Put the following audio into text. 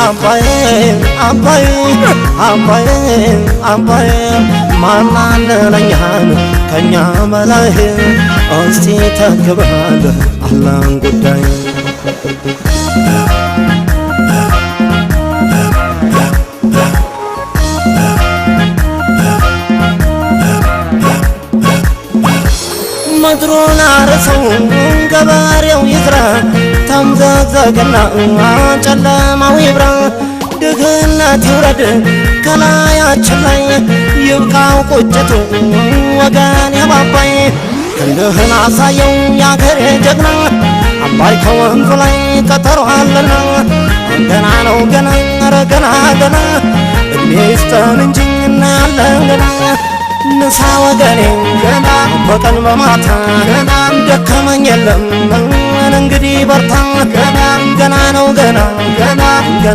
አባዬ አባዬ አባዬ አባዬ ማን አለ ለኛን ከኛ በላይ? እስቲ ተክበሃል አላን ጉዳይ። ምድሩን አርሰው ገበሬው ይዝራ፣ ተምዘግዘግና ጨለማው ይብራ፣ ድህነት ይውረድ ከላያችን ላይ፣ ይብቃው ቁጭቱ ወገን የባባይ። ክንድህን አሳየው የአገሬ ጀግና፣ አባይ ከወንዙ ላይ ቀጠሮ አለና። ገና ነው ገና፣ ኧረ ገና ገና፣ እድሜ ይስጠን እንጂ እናያለን ገና። ንሳ ወገኔ ገና በቀን በማታ ገና፣ ደከመኝ የለም እንግዲህ በርታ ገና፣ ገና ነው ገና ገና ገና።